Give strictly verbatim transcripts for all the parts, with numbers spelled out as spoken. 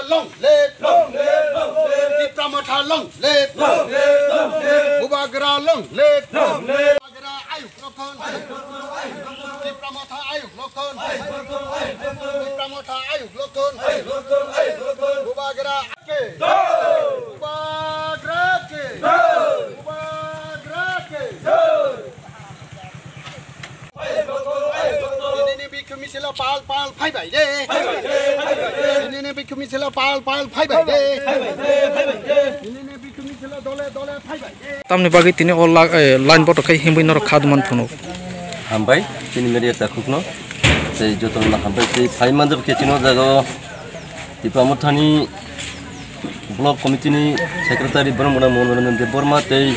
Long live! Long live! Long live! Tipra Motha long live! Long live! Long live! Bubagra long live! Long live! Bubagra ayuk lokthon! Tipra Motha ayuk lokthon! Tipra Motha ayuk lokthon! Bubagra ke! Bubagra ke! Bubagra ke! Dinini bikhu misilo pal pal phaibai de. Dinini bikhu misilo pal pal phaibai de. Dinini bikhu misilo dole dole phaibai de. Tamni bagwi tini o la-, eh, line boto khai himwi norok kha duman phunuk. Hambai, chini media takhukno. Tei jotono hambai tei phai manjak khe chini o jaga o Tipra Mothani Block Committee ni Secretary Boromgana Monoranjan Debbarma tei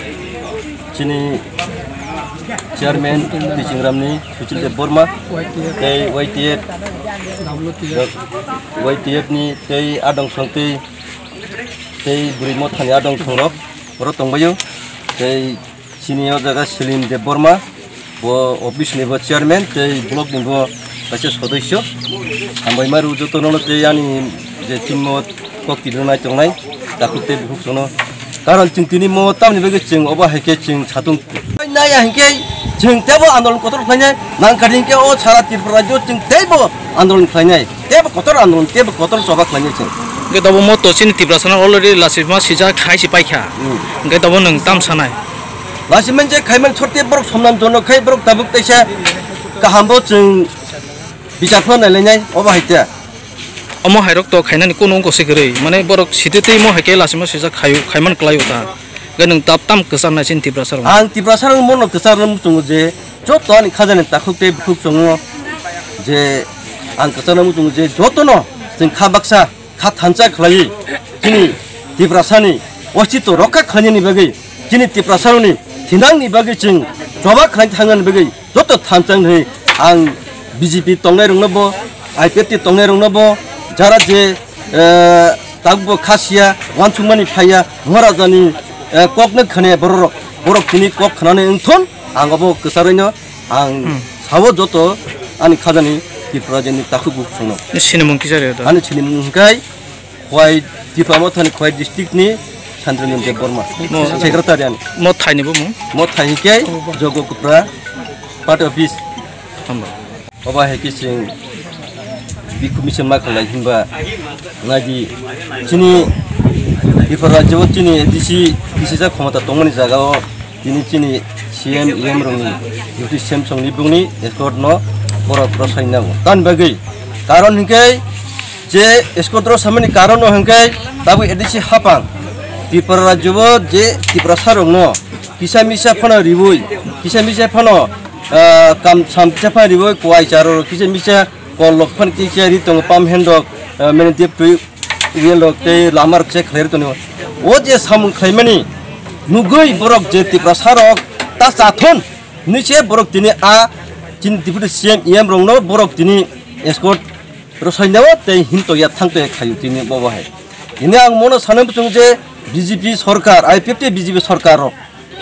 chini Chairman Tichingram ni Suchil Debbarma tei Y T F, Y T F ni tei adong song tei, tei Bwrwi Mothani adong song rok oro tongbaio tei Chini o jaga Selim Debbarma, bo office ni bo chairman tei block ni bo kaisa sodosyo. Hambai maru joto no tei ani je team o kok tibirnai tongnai, takhuk tei bukhuk sono. Karon chwng tini mo tamni bagwi chwng obo hai khe chwng satung nai ya hinkhe chwng tebo andolon kotor khlainai, nang kadi hinkhe o sara Tripura rajyo chwng teibo andolon khlainai, tebo kotor andolon, tebo kotor choba khlainai chwng. Hwnkhe tabo mo to chini Tiprasa no already lasima sijak khai si paikha. Hmm. Hwnkhe tabo nwng tam sanai? Lasi manje khaiman sorte borok somnan jono khai borok tabuk teisa kaham bo chwng bichar khlai nai lainai obo hai ta. Omo hairok to khainani kunu wngkha se kwrwi, mane borok site tei mo hai khe lasi mo sijak khaio, khaiman kwlaio ta. Hwnkhe nwng tap tam kwchar nai chini Tiprasa rok. Ang Tiprasa rok mono kwchar rok muchungo je joto ani khajani takhuk tei bukhuk chongo je ang kwchar rok muchungo je jotono chwng kha baksa kha thansa khlaiwi chini Tiprasani ostitw rokha khlainani bagwi, chini Tiprasarokni thinangni bagwi chwng choba khlai thangnani bagwi joto thansa hwnwi ang B J P tongnairokno bo, I P F T tongnairokno bo, jara je, eh, tabukbo kha siya, uansukmani phaiya, Maharajani, eh, kokno khne bororok, borok tini kok khnani wngthun, ang obo kwcharwino ang Hmm. sao joto ani khajani Tripura rajyoni takhuk bukhuk songno. Sinimung kisa re da? Ani sinimung hwnkhe Khowai, Tipra Mothani Khowai district ni Chandranjan Debbarma, Mo-, secretary ani. Mo thai ni bo mung? Mo thai hwnkhe Jogo Kupra, party office. Hamba. Obo hai khe chwng bikhu mission ma khlai hinba naidi chini Tripura rajyo chini A D C bisijak khomota tongmani jaga o tini chini C M, E M rokni duty same songni bungni escort no borok rwsai nango. Tamni bagwi karon hinkhe je escort rwsamani karon no hinkhe tabuk A D C hapang Tripura rajyo o je Tiprasa rokno kisa misa phano riwi, kisa misa phano, ah, kam sam kisa phano riwi, kuai charo kisa misa kol rok phano kisa ri tongo, pump hand rok, ah, mane dep twi Real rok tei lama rok check khlai tongo. O je samung khlaimani nugwi borok je Tiprasa rok ta chathon hinwi se borok tini a chini Deputy C M E M rokno borok tini escort rwsai nao tei hinto ya thangto ya khaio tini bobo hai. Tini ang mono sanai muchung je B J P sorkar, I P F T B J P sorkar rok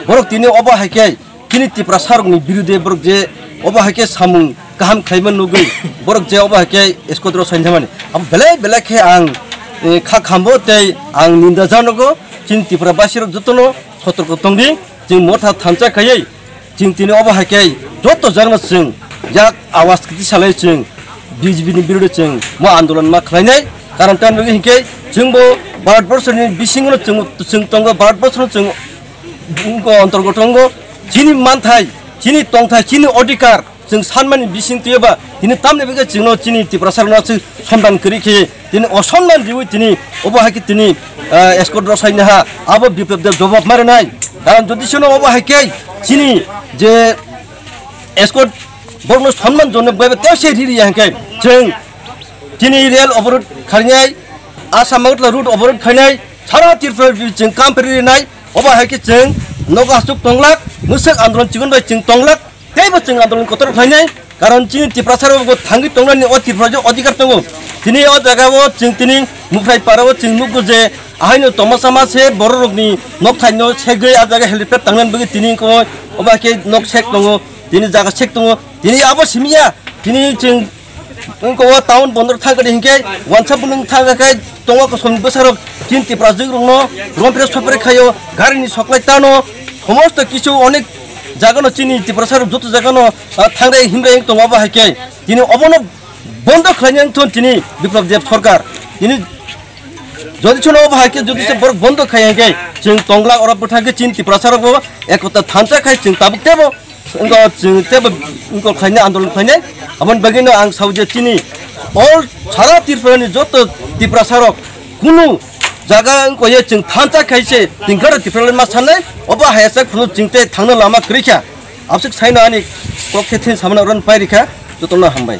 Borok tini obo hai khe chini Tiprasa rokni birude borok je obo hai khe samung kaham khlaima nugwi borok je obo hai khe escort rok sainjamani. Abo belai belai khe ang, eh, kha khambo tei ang ninda janogo chini Tripura basi rok jotono sotorko tongdi. Chwng motha thansa khaiwi chwng tini obo hai khe joto jagano chwng yak awas kwtwi salai chwng B J P ni birude chwng mo andolon ma khlainai. Karon tamni bagwi hinkhe chwngbo Bharat Borso ni bisingo chwng, chwng tongo, Bharat Borso no chwng wngkha antorgoto wngkha chini manthai, chini tongthai, chini odhikar chwng sanmani bising twiyoba tini tamni bagwi chwngno chini Tiprasa rokno chwng somdan kwrwi khe tini osonman riwi tini obo hai khe tini, ah, escort rwsai naha abo Biplab Deb jobab ma rwnai. Karon jodi seno obo hai khe chini je escort borokno sonman jone bai tei se riri ya hwnkhe chwng chini rel oborod khainai, Assam Agartala route oborod khainai, sara Tripura chwng kam peri rinai, obo hai khe chwng nogo aswk tonglak, mwswk andolon chikon bai chwng tonglak, teibo chwng andolon kotor khlainai, karon chini Tiprasa rok bo thangwi tongnani o Tripura je odhikar tongo. Tini o jaga o chwng tini Mukhrai para o chwng nukgo je ahaino tongma sama se borok rokni nok thaino segwi a jaga helipad tangnani bagwi tini ko obo hai khe nok sek tongo, tini jaga sek tongo, tini abo simi ya, tini chwng Wngkha o town bondor thangkha di hinkhe wansa bwlwng thangkha khai tongo kosom bwsarok chini Tiprasarokno rompre sopre khaio, garini soklai tano, somosto kisu onek jagano chini Tiprasarok joto jagano, ah, thangrai himrai wng tongo. Abo hai khe tini obono bondo khlaina wng thon tini Biplab Deb sorkar. Tini jodi chwngno abo hai khe jodi se borok bondo khai hai khe chwng tonglak oro bwthang khe chini Tiprasarokbo ekota thansa khai chwng tabuk tebo wngkha chwng tebo wngkha khlainai, andolon khlainai. Aboni bagwino ang sao je chini all sara Tripurani joto Tiprasarok kunu jaga wngkha ye chwng thansa khai se tingkara Tiprasa ma sanai obo hai sak phano chwng te thangna lama kwrwi kha. Abswk saino ani kok khe thin samano ron pai rikha, jotono hambai.